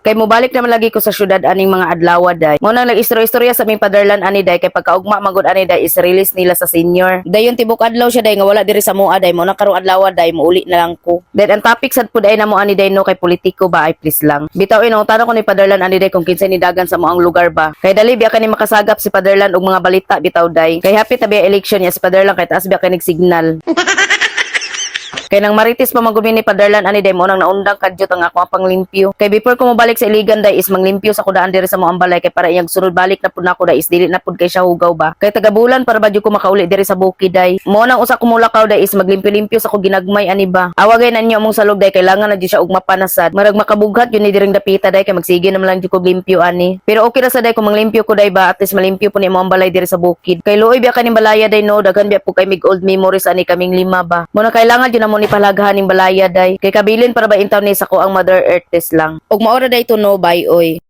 Kay mobalik naman lagi ko sa syudad aning mga adlaw, day. Mo nang nag-istorya-istorya sa aming paderlan ani, day, kay pagkaugma magud ani, day, is release nila sa senior. Dayon tibok adlaw siya, day, nga wala diri sa mua, day. Mo nang karong adlaw, day, muuli na lang ko. Then ang topic sad pud ay namo ani, day, no, kay politiko ba ay please lang. Bitaw ino tanong ko ni paderlan ani, day, kung kinsay ni dagan sa moang lugar ba. Kay dali biya kani makasagap si paderlan og mga balita bitaw, day. Kay happy tabi election niya si paderlan kay taas biya kay signal. Kay nang marites pa magumi ni paderlan ani, day, mo nang naundang kadyot ang ako ang panglimpyo. Kay before ko mobalik sa Iligan, day, is manglimpyo sa kudaan diri sa moang balay kay para iyang sunod balik na pud nako, day, is dili na pud kay siya hugaw ba. Kay tagabulan para ba jud ko makauli diri sa bukid, day. Mo nang usa ko mulakaw, day, is maglimpyo-limpyo sa ko ginagmay ani ba. Awagay na ninyo among salog, day, kailangan na jud siya og mapanasad. Marag makabughat yun ni diring dapita, day, kay magsige naman lang jud ko limpyo ani. Pero okay ra sa, day, kung manglimpyo ko, day, ba, at least malimpyo po ni mo ang balay diri sa bukid. Kay luoy biya kaning balaya, day, no, daghan biya po kay mig old memories ani kaming lima ba. Mo na kailangan jud na mo ni palagahan ning balaya, day. Kay kabilin para ba intaw ni sa ko ang Mother Earth test lang. Ug maora day to no, bye oy.